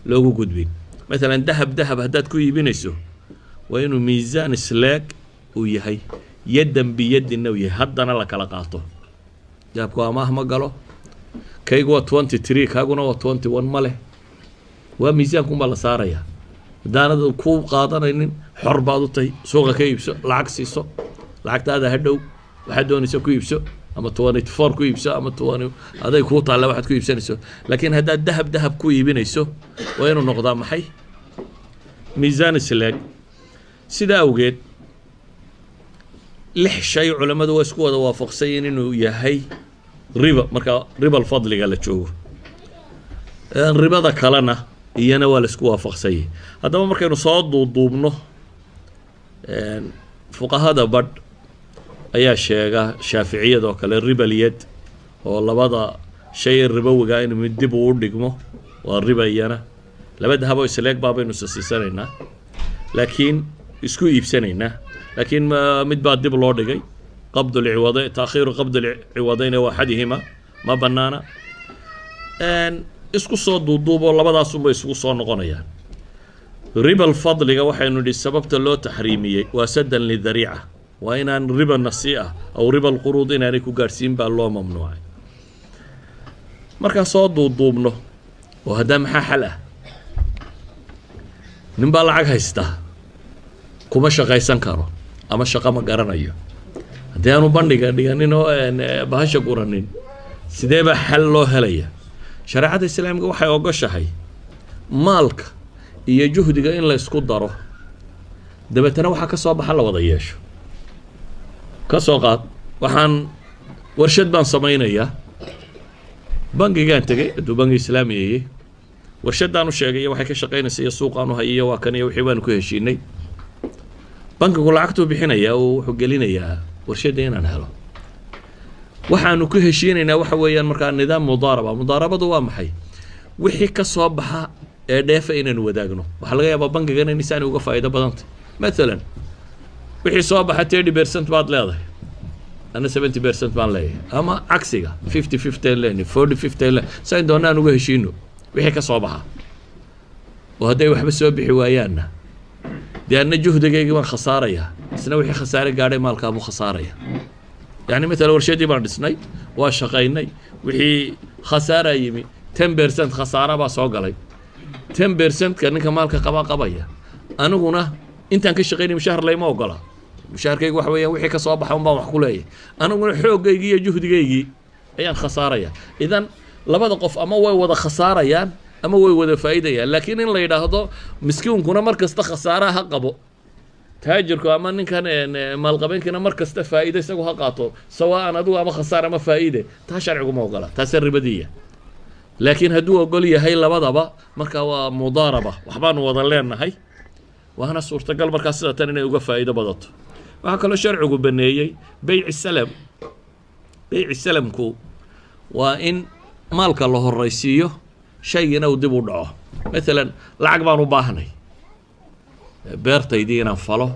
loogu gudbin. Matalan dahab dahab haddaad ku iibinayso, waa inuu miisaan isleeg uu yahay, يدا بيد na uu yahay, haddana la kala qaato. Dahabku amaah ma galo. Kaygu waa 23, kaaguna waa 21, ma leh. Waa miisaankunbaa la saaraya. Haddaanad ku qaadanaynin, xor baad u tahay, suuqa ka iibso, lacag siiso, lacagtaada hadhow waxaad doonaysa ku iibso, ama 24 ku iibso ama 20, aday kuu taalla waxaad ku iibsanayso. Laakiin haddaad dahab dahab ku iibinayso, waa inuu noqdaa maxay? Miisaan isleeg. Sidaa awgeed lix shay culammadu waa isku wada waafaqsanyiin inuu yahay riba marka ربا الفضل iga la joogo. Ribada kalena iyana waa la isku waafaqsanyay. Haddaba markaynu soo duuduubno, fuqahada badh ayaa sheega, shaaficiyada oo kale, ربا اليد, oo labada shay ribowiga inuu mid dib uu dhigmo waa riba iyana. Laba dahabo isleeg baabaynu isa siisanaynaa, laakiin isku iibsanaynaa, laakiin mid baa dib loo dhigay. قبض العوضين, تأخير قبض العوضين وأحدهما ma banaana. Isku soo duuduuboo labadaasunbay isugu soo noqonayaan. ربا الفضل iga waxaynu nidhi sababta loo taxriimiyey waa سدا للذريعة, waa inaan ربا النسيئة أو ربا القروض inaanay ku gaadhsiin baa loo mamnuucay. Markaan soo duuduubno oo haddaa maxaa xal ah? Nin baa lacag haysta, kuma shaqaysan karo ama shaqo ma garanayo. Haddii aanu bandhiga dhiganin oo bahasha guranin, sidee baa xal loo helaya? Shareecada islaamka waxay ogoshahay maalka iyo juhdiga in la isku daro, dabeetana waxaa ka soo baxa la wada yeesho. Ka soo qaad waxaan warshad baan samaynayaa. Bangigaan tegey, hadduu bangi islaamiyayey, warshaddaan u sheegay iyo waxay ka shaqaynaysa iyo suuqaan u hayay iyo waa kan iyo wixii baanu ku heshiinay. Bankigu lacagtuu bixinayaa oo wuxuu gelinayaa warshadda inaan helo. Waxaanu ku heshiinaynaa waxa weeyaan markaa nidaam mudaaraba. Mudaarabadu waa maxay? Wixii ka soo baxa ee dheefa inaanu wadaagno. Waxaa laga yaabaa bankigan in isaani uga faa'iido badantay. Mathalan, wixii soo baxa 30% baad leedahay, ana 70% baan leeyahay, ama cagsiga, 50-50 aan leenahay, 40-50 aan leenahay, sayn doonaan uga heshiino wixii ka soo baxa. Oo hadday waxba soo bixi waayaanna, dee anna juhdigaygii baan khasaarayaa, isna wixii khasaare gaadhay maalkaa buu khasaaraya. Yani matala, warshadii baan dhisnay, waa shaqaynay, wixii khasaaraa yimi, 10% khasaara baa soo galay. 10%ka ninka maalka qabaa qabaya. Aniguna intaan ka shaqaynay mushahar layma ogola. Mushaharkaygu waxa weeyaan wixii ka soo baxa un baan wax ku leeyahay. Aniguna xooggaygii iyo juhdigaygii ayaan khasaaraya. Idan labada qof ama way wada khasaarayaan ama way wada faa'iidayaan. Laakiin in la yidhaahdo miskiinkuna mar kasta khasaaraha ha qabo, taajirku ama ninkan maalqabeenkiina mar kasta faa'iide isagu ha qaato, sawaan adigu ama khasaar ama faa'iide, taa sharcigu ma ogola, taase ribadiya. Laakiin hadduu ogol yahay labadaba, marka waa mudaaraba, waxbaanu wada leenahay, waana suurtagal markaa sida tan inay uga faa'iido badato. Waxaa kaloo sharcigu baneeyey beyci salam. Beyci salamku waa in maalka la horaysiiyo, shaygiina uu dib u dhaco. Mathalan, lacag baan u baahnay beertaydii inaan falo,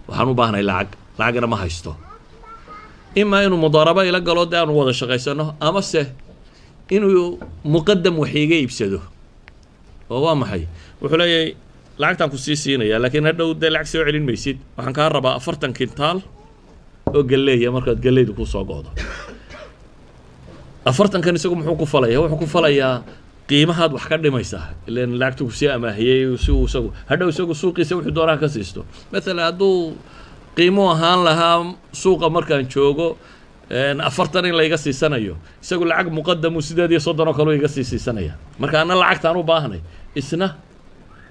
waxaan u baahnay lacag, lacagna ma haysto. Imaa inuu mudaaraba ila galo, dee aanu wada shaqaysano, amase inuu muqadam wax iiga iibsado. Oo waa maxay? Wuxuu leeyahay, lacagtaan ku sii siinaya, laakiin hadhow dee lacag soo celin maysid. Waxaan kaa rabaa 40 kintaal oo galleeya markaad galleydu kusoo go'do. 40-kan isagu muxuu ku falaya? Wuxuu ku falayaa qiimahaad wax ka dhimaysaa, ilan lacagtu kusii amaahiyey, si uu isagu hadhow isagu suuqiisa wuxuu doonaa ka siisto. Mathalan, hadduu qiimuhu ahaan lahaa suuqa markaan joogo 40 in layga siisanayo, isagu lacag muqadamu 38 oo kale iga sii siisanaya. Marka ana lacagtaan u baahnay, isna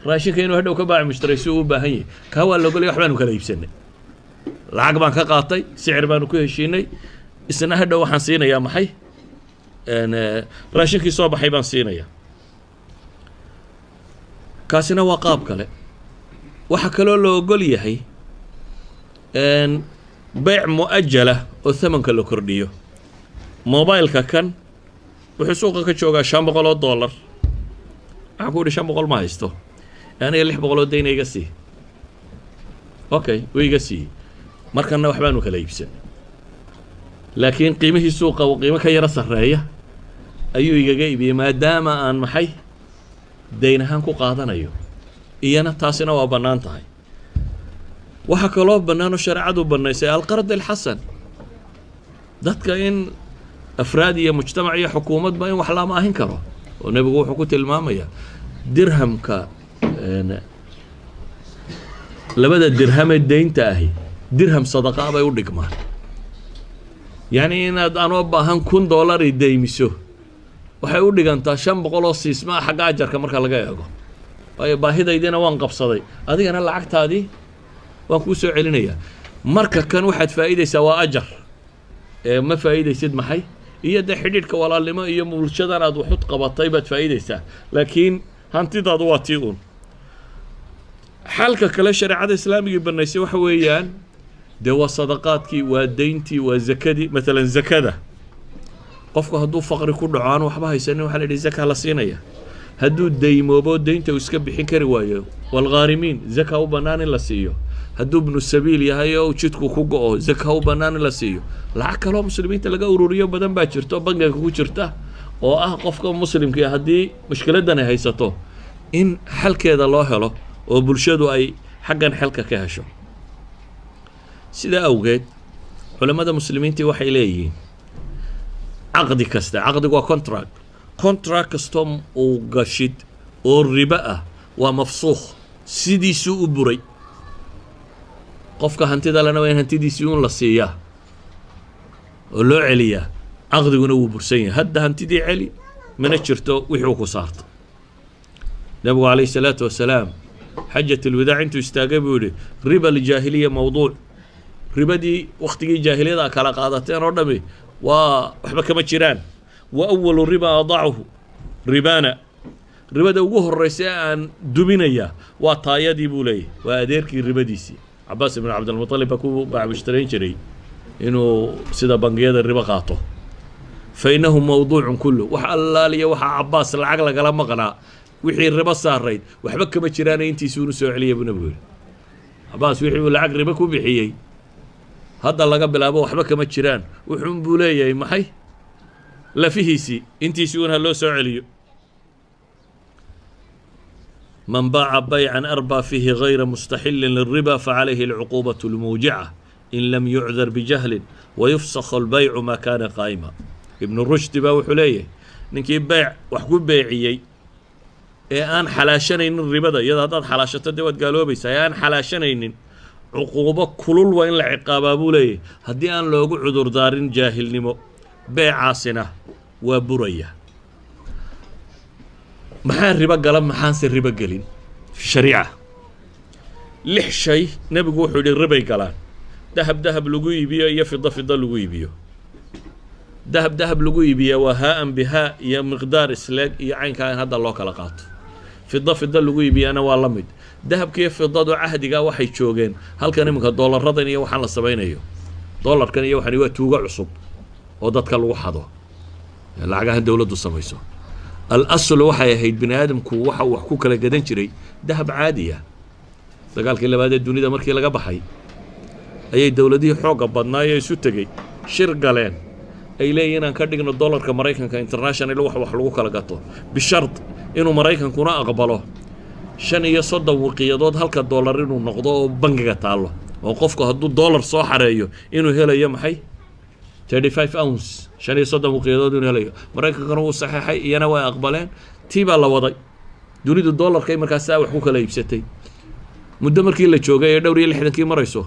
raashinka inuu hadhow ka baaci mushtaray si uu u baahan yahay. Kaa waa logolaya. Wax baanu kala iibsanay, lacag baan ka qaatay, sicir baanu ku heshiinay, isna hadhow waxaan siinayaa maxay? Raashinkii soo baxay baan siinaya. Kaasina waa qaab kale. Waxaa kaloo la ogol yahay beyc mu'ajala oo thamanka la kordhiyo. Mobileka kan wuxuu suuqa ka joogaa $500. Waxaan ku yidhi, 500 ma haysto, aniga 600 oo dayna iga sii. Okay, wuu iga siiyey. Markana waxbaanu kala iibsan, laakiin qiimihii suuqa uu qiimo ka yaro sarreeya ayuu igaga iibiyey, maadaama aan maxay dayn ahaan ku qaadanayo. Iyana taasina waa bannaan tahay. Waxaa kaloo bannaan oo shareecadu bannaysay alqard alxasan, dadka in afraad iyo mujtamac iyo xukuumadba in wax la amaahin karo, oo nebigu wuxuu ku tilmaamayaa dirhamka, labada dirhamee deynta ahi dirham sadaqaa bay u dhigmaan. Yacni inaad anoo baahan $1000 i deymiso waxay u dhigantaa 500 oo siisma ah xagga ajarka marka laga eego, waayo baahidaydiina waan qabsaday, adigana lacagtaadii waan kuu soo celinayaa. Marka kan waxaad faa'iidaysaa waa ajar ee ma faa'iidaysid maxay iyo dee xidhiidhka walaalnimo iyo bulshadan aad waxud qabatay baad faa'iidaysaa, laakiin hantidaadu waa tii uun. Xalka kale shareecada islaamigii banaysay waxa weeyaan dee waa sadaqaadkii, waa deyntii, waa zakadii. Matalan, zakada, qofku hadduu faqri ku dhaco, aan waxba haysanin, waxaa la yidhi zaka la siinaya. Hadduu daymoobo, deynta uu iska bixin kari waayo, walghaarimiin, zaka u bannaan in la siiyo. Hadduu ibnu sabiil yahay oo jidku ku go'o, zaka u bannaan in la siiyo. Lacag kaloo muslimiinta laga ururiyo badan baa jirto, bangiga ku jirta, oo ah qofka muslimkii haddii mushkiladan ay haysato in xalkeeda loo helo oo bulshadu ay xaggan xelka ka hesho. Sidaa awgeed culammada muslimiintii waxay leeyihiin caqdi kasta, caqdigu waa contract, contract kastoo uu gashid oo ribo ah waa mafsuukh, sidiisuu u buray. Qofka hantida lena waa in hantidiisii un la siiyaa oo loo celiyaa, caqdiguna wuu bursan yahay. Hadda hantidii celi, mana jirto wixii uu ku saarto. Nabigu calayhi salaatu wasalaam xajat alwadaac intuu istaagay buu yihi, riba aljaahiliya mawduuc, ribadii waktigii jaahiliyada kala qaadateen oo dhami waa waxba kama jiraan. Wa awalu riba adachu ribana, ribada ugu horeysa ee aan duminaya waa taayadii buu leeyahy, waa adeerkii ribadiisii. Cabaas ibnu Cabdilmuطalib baa ku baacsmushtarayn jiray inuu sida bangiyada ribo qaato. فإنه موضوع كله. Wax allaaliya waxaa Cabaas lacag lagala maqnaa, wixii ribo saarayd, waxba kama jiraana, intiisuunu soo celiya buu Nabigu yihi. Cabaas wixii uu lacag ribo ku bixiyey hadda laga bilaabo waxba kama jiraan. Wuxuun buu leeyahay maxay? Lafihiisii intiisii un ha loo soo celiyo. من باع بيعا أربى فيه غير مستحل للربا فعليه العقوبة الموجعة إن لم يعذر بجهل، ويفسخ البيع ما كان قائما. Ibnu Rushdi baa wuxuu leeyahay ninkii beyc wax ku beeciyey ee aan xalaashanaynin ribada, iyada haddaad xalaashato dee waad gaaloobaysaa, ee aan xalaashanaynin, cuquubo kulul waa in la ciqaabaa buu leeyahay haddii aan loogu cudurdaarin jaahilnimo. Beecaasina waa buraya. Maxaa ribo gala, maxaanse ribo gelin fi shariica? Lix shay nebigu wuxuu yidhi ribay galaan: dahab dahab lagu iibiyo iyo fido fido lagu iibiyo. Dahab dahab lagu iibiya waa هاء بهاء iyo miqdaar isleeg iyo caynkaa in hadda loo kala qaato. Fido fido lagu iibiyana waa la mid. Dahabkiiyo fidadu cahdigaa waxay joogeen halkan iminka doolaradan iyo waxaan la samaynayo. Doolarkan iyo waxani waa tuugo cusub oo dadka lagu xado, lacagahan dowladdu samayso. الأصل waxay ahayd bini aadamku waxa uu wax ku kala gadan jiray dahab caadiya. Dagaalkii labaad ee dunida markii laga baxay ayay dowladihii xoogga badnaayee isu tegey shir galeen, ay leeyihin inaan ka dhigno dollarka Maraykanka international wax lagu kala gato, بشرط inuu Maraykankuna aqbalo 35 wiqiyadood halka dollar inuu noqdo oo bangiga taallo, oo qofku hadduu dollar soo xareeyo inuu helayo maxay? 35 ounce, 35 wiqiyadood inuu helayo. Maraykankana wuu saxeexay, iyana way aqbaleen. Tii baa la waday. Dunidu dollarkay markaasaa wax ku kala iibsatay. Muddo markii la joogay ee dhowr iyo lixdankii marayso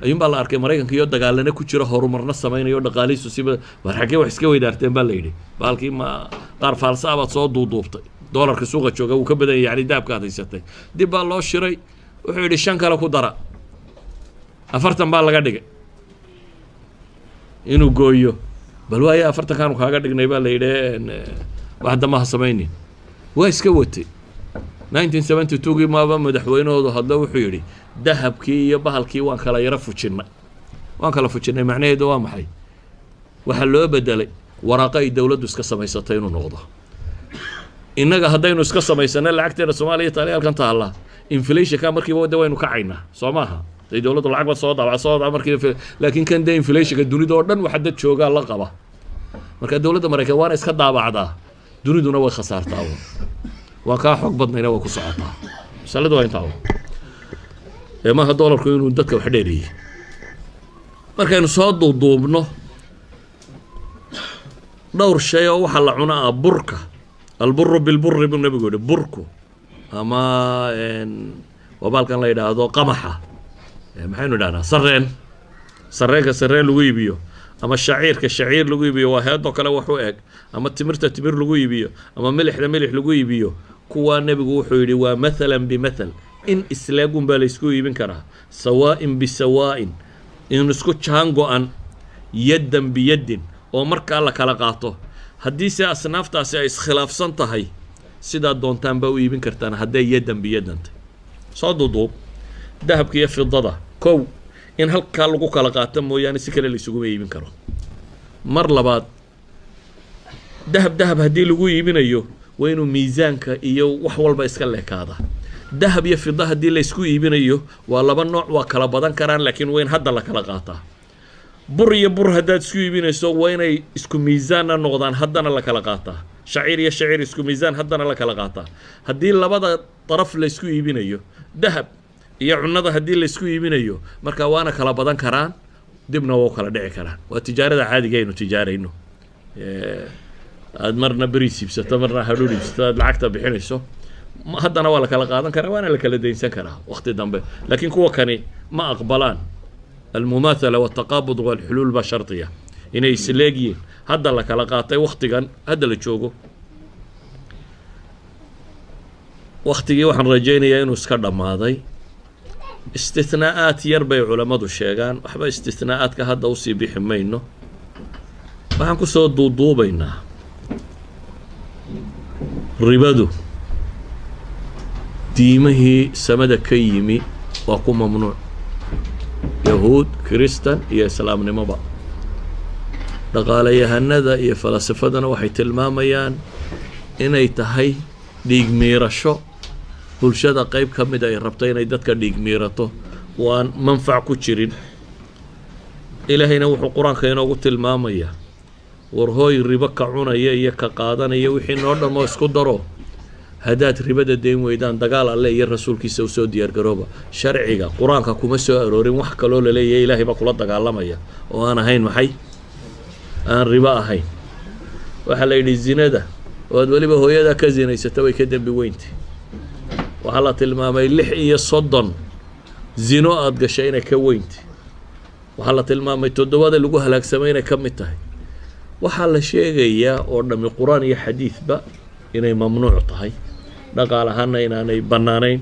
ayuun baa la arkay Maraykanka iyo dagaalana ku jira, horumarna samaynayo, dhaqaalihiisu siba. War xaggee wax iska weydaarteen baa la yidhi. Baalkii ma qaar faalsa baad soo duuduubtay? Dollarka suuqa jooga wuu ka badan yahay, yani dahabka aad haysatay. Dib baa loo shiray. Wuxuu yidhi shan kale ku dara, 40 baa laga dhigay inuu gooyo. Bal waaye, 40-kaanu kaaga dhignay baa la yidhi, wax damba ha samaynin. Waa iska watay. 1972gii maaba madaxweynahoodu hadlo, wuxuu yidhi dahabkii iyo bahalkii waan kala yaro fujinnay. Waan kala fujinnay macnaheedu waa maxay? Waxaa loo bedelay waraaqo ay dowladdu iska samaysatay inuu noqdo. Innaga haddaynu iska samaysano lacagteena Soomaaliya taali halkan taalla, inflationka markiiba de waynu kacaynaa, soo maaha? Day dowladdu lacag ba soo daabac soo daabac markiiba. Laakiin kan dee inflationka dunida oo dhan waxa dad joogaa la qaba. Marka dowladda Maraykan waana iska daabacdaa, duniduna way khasaartaa uun. Waan kaa xoog badnayna, way ku socotaa. Masaladu waa intaa un. Ee maaha dollarku inuu dadka wax dheereeyey. Markaynu soo duuduubno, dhowr shay oo waxaa la cunaa ah: burka, البر بالبر buu nabigu yihi. Burku ama waa baalkan la yidhaahdo qamaxa, maxaynu idhahnaa? Sareen. Sareenka sareen lagu iibiyo ama shaciirka shaciir lagu iibiyo, waa heedoo kale wax u eg, ama timirta timir lagu iibiyo ama milixda milix lagu iibiyo, kuwaa nebigu wuxuu yidhi waa مثلا بمثل, in isleegun baa laysku iibin karaa, سواء بسواء, in isku jaan go-an, يدا بيد, oo markaa la kala qaato. Haddiise asnaaftaasi ay iskhilaafsan tahay, sidaa doontaan baa u iibin kartaan hadday يدا بيد tahay. Soo duuduub, dahabka iyo fidada, kow, in halkaa lagu kala qaato mooyaane si kale laysuguma iibin karo. Mar labaad, dahab dahab haddii lagu iibinayo waa inuu miisaanka iyo wax walba iska leekaada. Dahab iyo fida haddii laysku iibinayo waa laba nooc, waa kala badan karaan, laakiin waa in hadda la kala qaataa. Bur iyo bur haddaad isku iibinayso waa inay isku miisaanna noqdaan, haddana la kala qaataa. Shaciir iyo shaciir isku miisaan, haddana la kala qaataa. Haddii labada daraf laysku iibinayo, dahab iyo cunnada haddii laysku iibinayo, marka waana kala badan karaan, dibna waa u kala dhici karaan. Waa tijaarada caadiga aynu tijaarayno, aad marna beriis iibsato, marna hadhuudh iibsato, aad lacagta bixinayso, haddana waa la kala qaadan karaa, waana la kala daynsan karaa waqti dambe. Laakiin kuwa kani ma aqbalaan. المماثلة والتقابض والحلول baa shardiya, inay isleegyihiin hadda la kala qaatay waktigan hadda la joogo. Waktigii waxaan rajaynayaa inuu iska dhammaaday. Istithnaa'aat yar bay culammadu sheegaan, waxba istithnaa'aadka hadda usii bixi mayno. Waxaan kusoo duuduubaynaa, ribadu diimihii samada ka yimi waa ku mamnuuc. Yahuud, Kiristan iyo Islaamnimoba. Dhaqaalayahanada iyo falasifadana waxay tilmaamayaan inay tahay dhiig miirasho, bulshada qeyb ka mid ay rabto inay dadka dhiig miirato oo aan manfac ku jirin. Ilaahayna wuxuu Qur-aanka inoogu tilmaamayaa: war hooy, ribo ka cunaya iyo ka qaadanaya, wixii noo dhammoo isku daro, haddaad ribada deyn weydaan, dagaal Alle iyo Rasuulkiisa usoo diyaargarooba. Sharciga Qur-aanka kuma soo aroorin wax kaloo laleeyahay Ilaahay baa kula dagaalamaya oo aan ahayn maxay, aan ribo ahayn. Waxaa la yidhi zinada oo aad weliba hooyada ka zinaysata way ka dembi weynti. Waxaa la tilmaamay 36 zino aada gashay inay ka weynti. Waxaa la tilmaamay toddobada lagu halaagsamay inay ka mid tahay. Waxaa la sheegayaa oo dhammi, Qur-aan iyo xadiidba, inay mamnuuc tahay, dhaqaal ahaana inaanay bannaanayn.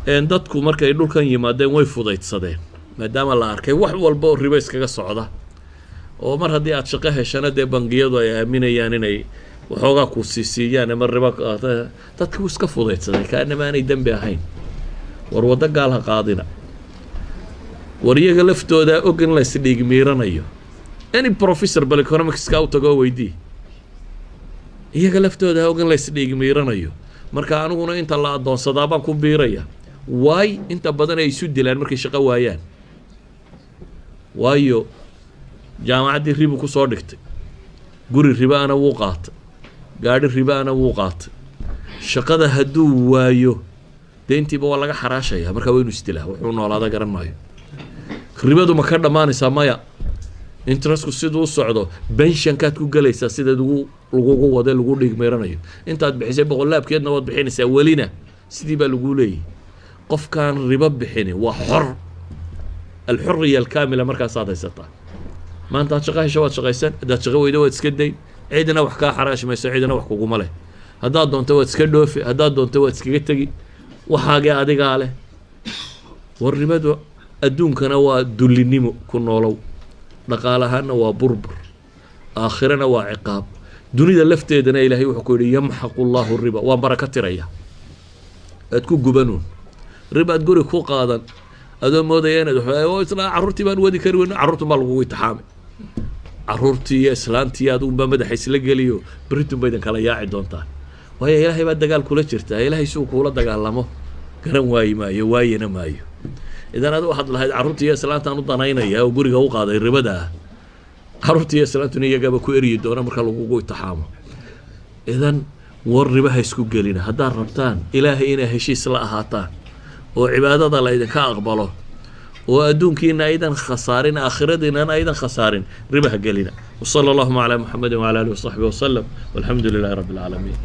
Dadku markay dhulkan yimaadeen way fudaydsadeen, maadaama la arkay wax walba oo ribo iskaga socda, oo mar haddii aad shaqo heshana dee bangiyadu ay aaminayaan inay waxoogaa ku siisiiyaan ama ribo. Dadki wuu iska fudaydsaday, kaanama aanay dembi ahayn. War waddo gaal ha qaadina. War iyaga laftoodaa og in la isdhiig miiranayo. Any professor bal economicska u tagoo weydii, iyaga laftoodaa og in la isdhiig miiranayo. Marka aniguna inta la addoonsadaa baan ku biiraya. Waay inta badan ay isu dilaan markay shaqo waayaan? Waayo, jaamacaddii ribu ku soo dhigtay, guri ribaana wuu qaatay, gaadhi ribaana wuu qaatay. Shaqada hadduu waayo, deyntiiba waa laga xaraashaya. Markaa waa inu isdilaa, wuxuu noolaada garan maayo. Ribadu ma ka dhammaanaysaa? Maya. Interestku siduu u socdo, pensionkaad ku gelaysaa, sideed ugu lagugu wade lagu dhiigmeeranayo. Intaad bixisay boqolaabkeedna waad bixinaysaa, welina sidii baa laguu leeyahy. Qofkaan ribo bixini waa xor, alxuriya alkaamila markaasaad haysataa. Maanta aad shaqo hesho waad shaqaysan, haddaad shaqo weydo waad iska dayn. Cidina wax kaa xaraashi mayso, cidina wax kuguma leh. Haddaad doonto waad iska dhoofi, haddaad doonto waad iskaga tegi, waxaagee adigaa leh. War ribadu adduunkana waa dullinimo ku noolow, dhaqaalahaanna waa burbur, aakhirana waa ciqaab. Dunida lafteedana Ilaahay wuxuu ku yidhi: yamxaqu Allahu riba. Waan baraka tiraya. Aad ku gubanuun ribaad guri ku qaadan, adoo moodaya inaad isla carruurtii baan wadi kari weyno. Carruurtun baa lagugu itixaamay, carruurtii iyo islaantii adigunbaa madaxa isla geliyo, berritun ba idin kala yaaci doontaa. Waayo, Ilaahay baa dagaal kula jirtaa. Ilaahay si uu kuula dagaalamo garan waayi maayo, waayina maayo. Idan adi waxaad lahayd carruurtii iyo islaantaan u danaynaya oo guriga u qaaday ribada ah, carruurtii iyo islaantuna iyagaaba ku eryi doona marka lagugu itixaamo. Idan war ribaha isku gelina. Haddaad rabtaan Ilaahay inay heshiis la ahaataan oo cibaadada la idinka aqbalo oo adduunkiina aydan khasaarin, aakhiradiinana aydan khasaarin, ribaha gelina. وصلى اللهم على محمد وعلى آله وصحبه وسلم، والحمد لله رب العالمين.